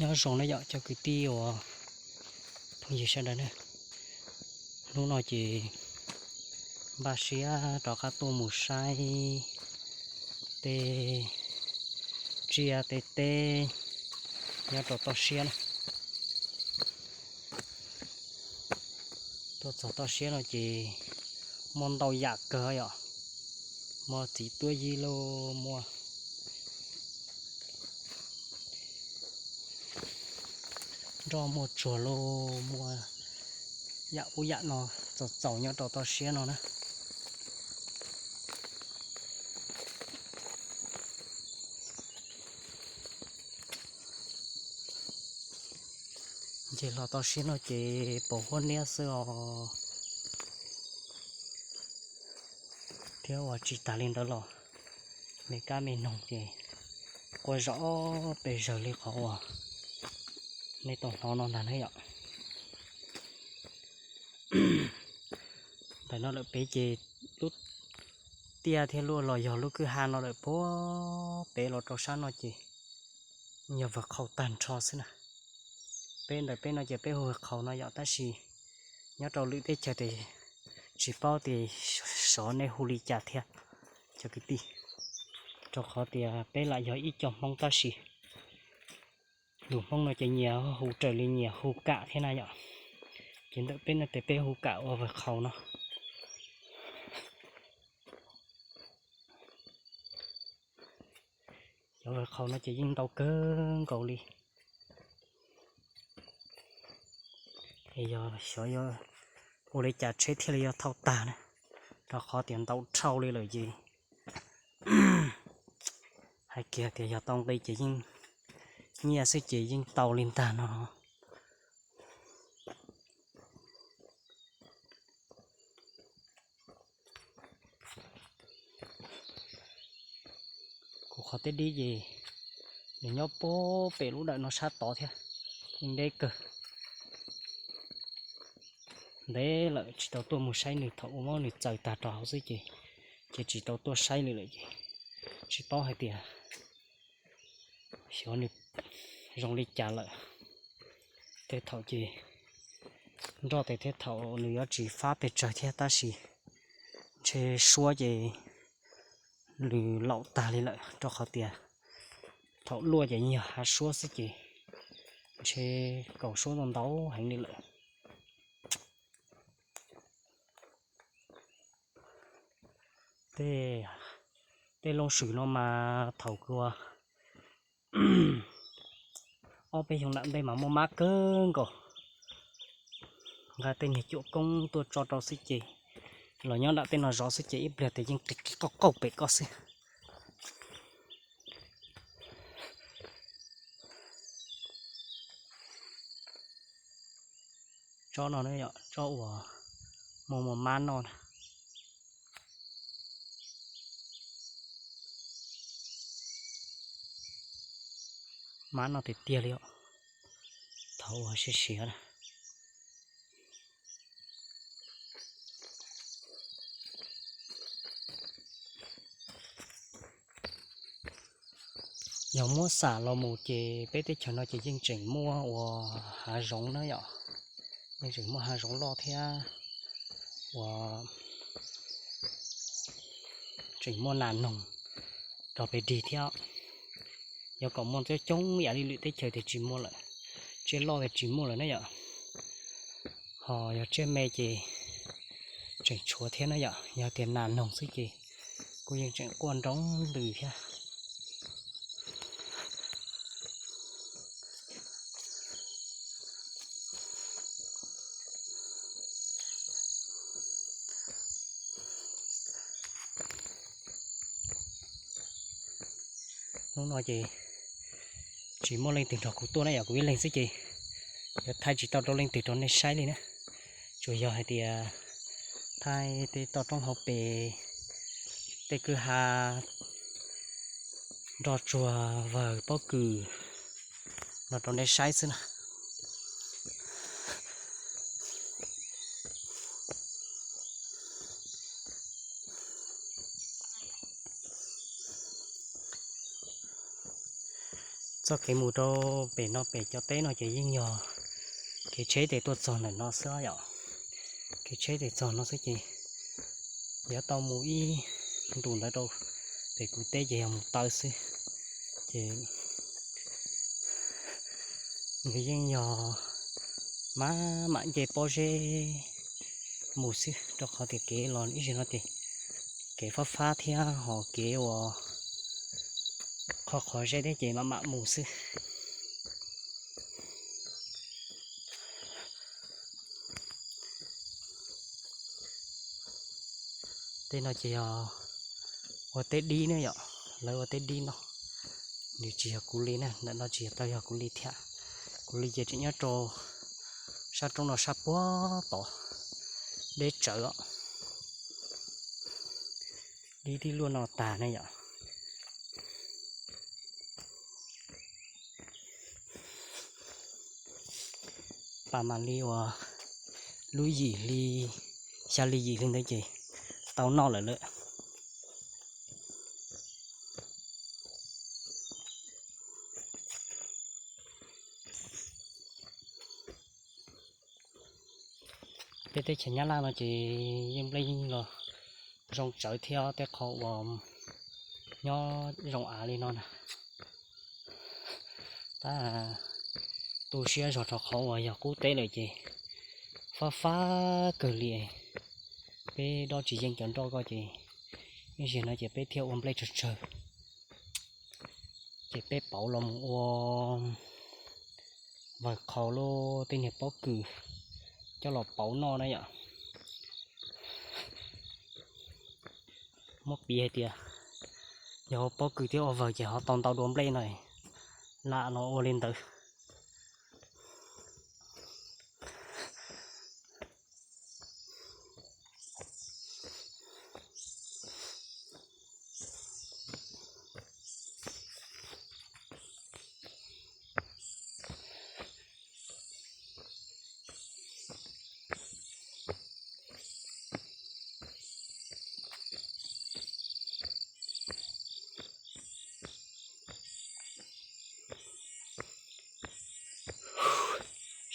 Nyob zoo na yom cov kwv tij uas phooj ywg sawv daws na, hnub no ces npaj siab rov qab tuaj mus saib tej tsiaj tej teb nyob rau toj siab na. Tuaj txog toj siab no ces muaj ntau yam kawg yom, muaj txiv tuab yib lauj, muaj nroj muaj tsuag lauj, muaj yam ub yam no txaus txaus nyob rau toj siab no na. Ces los toj siab no ces pos huab niab xwb os, thiab uas tsis tas li ntawd los me kab me noog ces quaj zom pes zawg li qhov uas nej tau hnov no ntag na yom. Ntawm no lawm pem ces lub tiaj thiab lub los yog lub kwj ha no lawm puag pem los rau sab no ces yog vawg qhaus tag nrho xwb na. Peb ntawm peb no ces peb hu vawg qhaus no yom, tab sis nyob rau lwm teb chaws ces tsis paub tias xyov nej hu li cas thiab cov kwv tij, rau qhov tias peb lam yog ib co Hmoob tab sis lus Hmoob no ces nyias hu raws li nyias hu kam thiab na yom. Ces ntawm peb no ces peb hu kam ua vawg qhaus no. Cov vawg qhaus no ces yeej ntau kawg nkaus li. Es yog xyov yuav ua li cas tsheb thiaj li yuav thauj tag na, rau qhov tias ntau dhau li lawm ces hais kiag tias yog tau nqi ces yeej nyiaj xwb ces yeej tau li ntag no. Kuv qhov teb dib ces nws nyob puag pem lub dawm no sab tod thiab, yeej deb kawg. Ntev lawm tsis tau tuaj mus saib nws, thaum ua muab nws txaws tag rau hauv xwb ces, ces tsis tau tuaj saib li lawm ces tsis paub hais tias xyov nws zoo li cas lawm. Tej thaum ces nroj tes thiab thaum nws yuav tsis fab pes tsawg thiab tab sis ntshe suab ces lwm laum tag li lawm rau qhov tias thaum luaj ces yog hav suab xwb ces ntshe kaum suab ntau ntau heev li lawm. Tej, tej loj swm no mas thaum kua ob peb xyoo nram ntej mas muaj mab kawg nkaus, nqa tej niag cuam koob tuaj tso rau xwb ces, los nyob nram tej no zov xwb ces ib pliag tes yeej qi qi qauj qauj pem koj xwb. Tsob no yog tsob uas muaj muaj mab noj na. Mab noj tiag tiag li os, thaum uas siav siav na. Yog muab xam los mus ces peb teb chaws no ces yeej tseem muaj uas hav zoov na yom, yeej tseem muaj hav zoov loj thiab uas tseem muaj nas noog rog pes dig thiab. Yog kom muaj coob coob yam li lwm teb chaws tias tsis muaj lawm, tsiaj loj tias tsis muaj lawm na yom. Ho yog tsiaj me ces tseem tshuav thiab na yom, yog tias nas noog xwb ces kuj yeej tseem quaj nroo ntws thiab. Hnub no ces tsis muaj leej twg nrog kuv tuaj na yom, kuv ib leeg xwb ces yuav thaij tsis tau rau leej twg rau nej saib li na. Tsuas yog hais tias thaij tej toj roob hauv pes, tej kwj ha, nroj tsuag vawg pob kws no rau nej saib xwb na. Txoj kev mus rau pem no, pem cov teb no ces yeej yog kev tsheb tes tuaj txog ntawm no xwb yom. Kev tsheb tes txog no xwb ces yuav tau mus ib ntus ntawd rau pem kuv teb ces yog mus taw xwb. Ces nws yeej yog maj mam nce pob zeb mus xwb, rau qhov tias kev los ib zaug no ces kev fab fab thiab ho kev uas qhov qhov zeb thiab ces maj mam mus xwb. Tej no ces yog ua teb dib na yom, lawv ua teb dib no. Nws tsis yog kuv li na, ntawm no tsis yog tau yog kuv li thiab. Kuv li ces tseem nyob rau sab roob no sab puag tod, deb tsawv os. Dib tib luaj no tag ne yom. Pas mam li uas lub yim hli, xya hli yim hli ntawd ces tau noj lawm lawm. Peb teb chaws Nyab Laj no ces yeej nplej yeej los zoo tsawv thiab, tej qhov uas nyob zoo av li no na. Tab tu siab zog rau qhov uas yog qub teb lawm ces fab fab kawg li. Peb dob tsis yeej cov nroj ko ces ib zaug no ces peb thiaj ua nplej tsawg tsawg. Ces peb pauv los mus ua vawg qhaus lub tej niag pob kws coj los pauv noj na yom. Muab piv hais tias yog ua pob kws thiab ua vawg ces ho tau ntau dua nplej no, lam los ua li ntawd.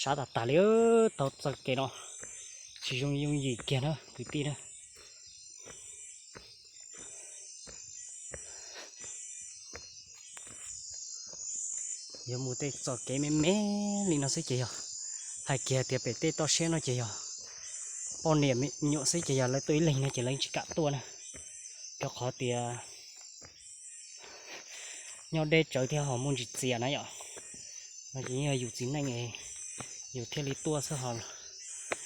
Sab tas tas li, taug txoj kev no tsis zoo yooj yim kiag na kwv tij na. Yuav mus tej txoj kev me me li no xwb ces yog hais kiag tias pem tej toj siab no ces yog poj niam me nyuam xwb ces yog lawv tuaj ib leeg no ces lawv tsis kam tuaj na, rau qhov tias nyob deb tsawv thiab ho muaj ntsis txias na yom. No ces yog yus txiv neej yus thiaj li tuaj xwb ho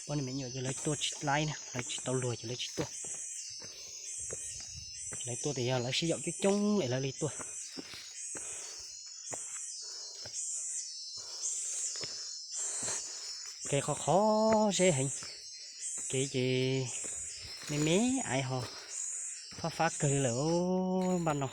poj niam me nyuam ces lawv tuaj tsis laib na, lawv tsis tau luag ces lawv tsis tuaj. Lawv tuaj tias yog lawv sib yaum coob coob es lawv li tuaj. Kev qhov qhov zeb heev, kev ces me me aiv ho fab fab kawg li lawm npaj no.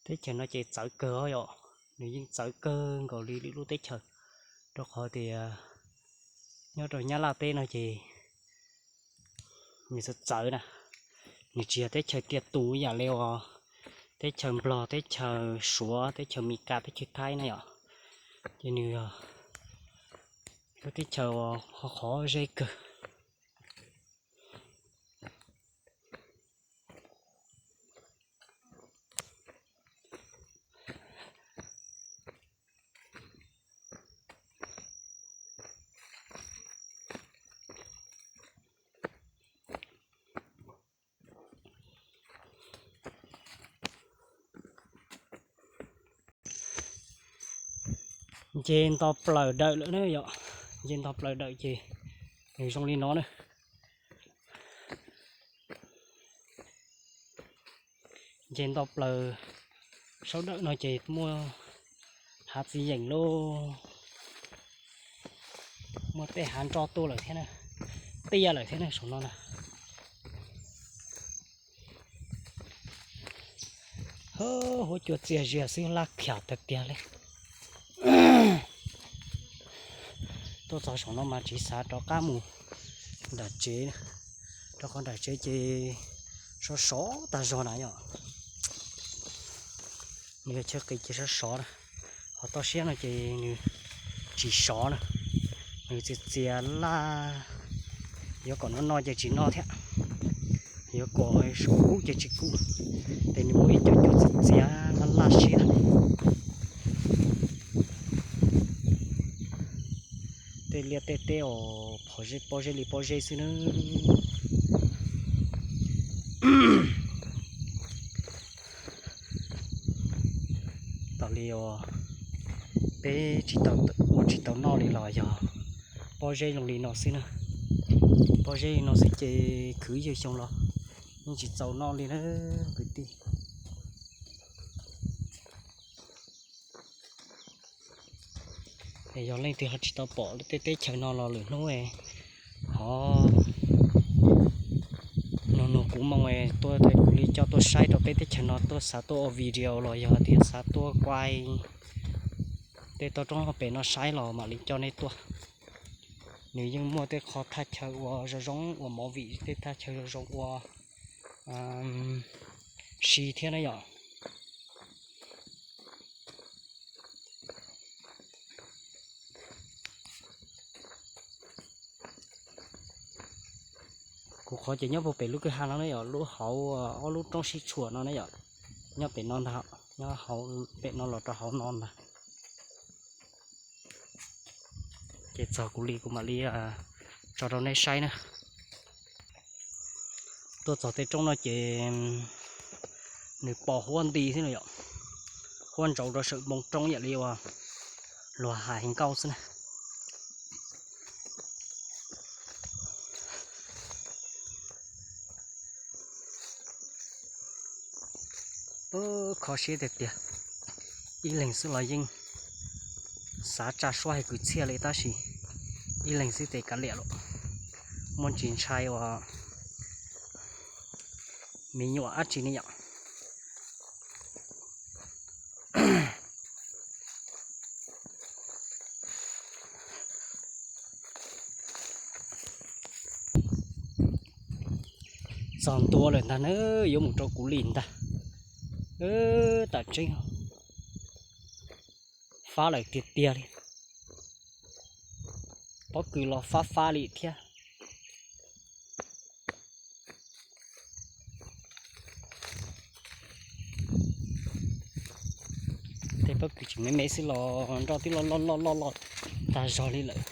Teb chaws no ces txawv kawg os yom, nws yeej txawv kawg nkaus li lwm lub teb chaws, rau qhov tias nyob rau Nyab Laj teb no ces nws txawv txawv na, nws tsis yog teb chaws tiaj tus ib yam li uas teb chaws Nplog, teb chaws Suav, teb chaws Meskas, teb chaws Thaib na yom, ces nws yog lub teb chaws uas qhov qhov zeb kawg. Nce nto plaws dawm lawm na yom, nce nto plaws dawm ces nws zoo li no na. Nce nto plaws sab dawm no ces muaj hav txiv yeem lauj. Muaj tej hav nroj tuaj lawm thiab na, tiaj lawm thiab na saum no na. Huab cua txias zias xwb, laj khiam tiag tiag li. Tuaj txog saum no mas tsis xav rov qab mus nram tsev, rau qhov nram tsev ces sov sov tag zog na yom. Nws yog chaw qis ces sov sov na, ho toj siab no ces nws tsis sov na, nws txias txias laj, yuav kom no no ces tsis no thiab, yuav kom kub ces tsis kub, ces nws muaj ib co cua txias txias laj laj siab. Tej liaj tej teb os, pob zeb li pob zeb xwb na. Tam li peb ua tsis tau noj li los yog pob zeb zoo li no xwb na. Pob zeb li no xwb ces khwv ib xyoos los yeej tsis txaus noj li na kwv tij. Es yog leej twg ho tsis tau pom tej teb chaws no los lwm hnub ho nug nug kuv moo tuaj, kuv li coj tuaj saib rau peb teb chaws no, tuaj xav tuaj ua video los yog tias xav tuaj kuaj tej toj roob pem no saib los mam li coj nej tuaj. Nws yeej muaj tej qho thaj chaw ua zoo zoo ua movie, tej thaj chaw zoo zoo ua si thiab na yom. Kuv qhov ces nyob puag pem lub kwj ha no ne yom, lub hauv ob lub roob sib tshuam no ne yom, nyob pem no ntag, nyob hauv pem no los rau hauv no ntag. Ces txog kuv li kuv mam li tso rau nej saib na. Tuaj txog tej roob no ces nws pos huab nti xwb no yom, huab ntsauv rau saum npoo roob yam li uas luag hais nkauj xwb na. Kho siab tiag tiag, ib leeg xwb los yeej xav tsa suab hais kwv txhiaj li tab sis ib leeg xwb ces kav liam lawm, muaj tsis ntshai uas me nyuam dab tsi ne yom. Txog ntua lawm ntag na, yuav mus rau kuv li ntag. Tam tseeb fab lawm tiag tiag li, pob kws los fab fab li thiab. Tej pob kws tseem me me xwb los nroj twb loj loj loj loj loj tag zog li lawm.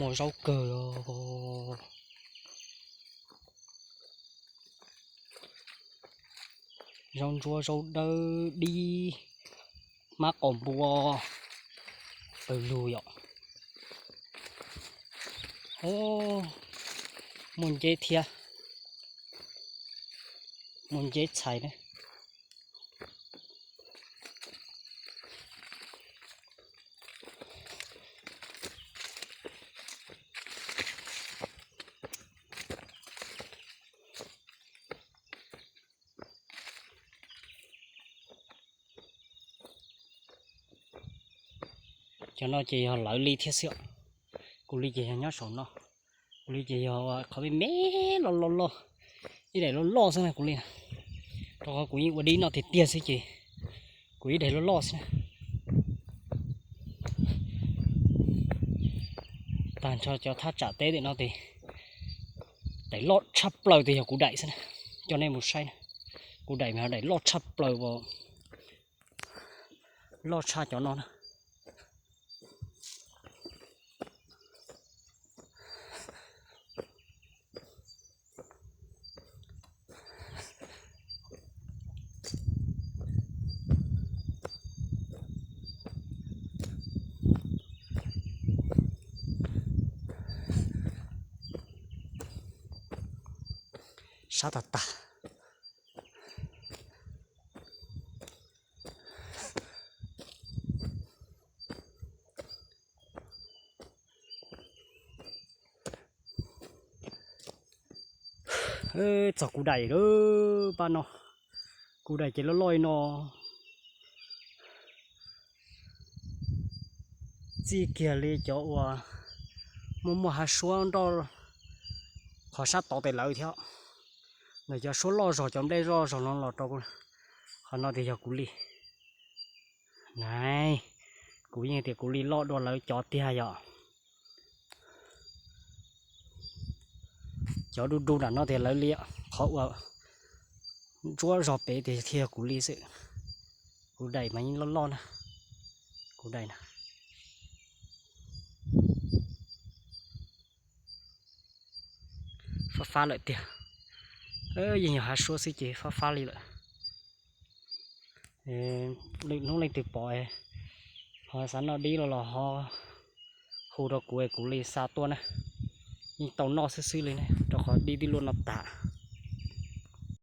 Muaj zaub kawg os. Zaub ntsuab, zaub dawb dib, hmab qaus npua, pawg lug yom. Muaj nceb thiab, muaj nceb txhais na. Cov no ces yog lawv li thiab xwb. Kuv li ces yog nyob saum no, kuv li ces yog qhov me me loj loj loj, ib daim loj loj xwb na kuv li. Rau qhov kuv yeej ua dib noj tiag tiag xwb ces kuv ib daim loj loj xwb na. Tag nrho cov thaj tsam teb tim no ces daim loj tshaj plaws ces yog kuv daim xwb na. Coj nej mus saib na, kuv daim mas daim loj tshaj plaws, loj tshaj cov no na. Tshab tag tag. Txog kuv daim lawm pab no. Kuv daim ces loj loj li no. Txij kiag li cov uas muaj muaj hav suab nroj qhov sab tod tes lawv thiab. Ntawm cov suab loj zog cov nplej loj zog no los rau qhov no tias yog kuv li. Nai, kuv yeej tias kuv li loj dua lawv cov tiag yom. Cov du du nram no tias lawv li, qhov uas ntsuab zog pem tias thiaj yog kuv li xwb. Kuv daim mas yeej loj loj na. Kuv daim na. Fab fab lawm tiag. Yeej yog hav suab xwb ces fab fab li lawm. Lwm hnub leej twg pom ho xav noj dib los los ho hu rau kuv es kuv li xa tuaj na. Yeej tau noj xwb xwb li ne, rau qhov dib twb luaj no tas.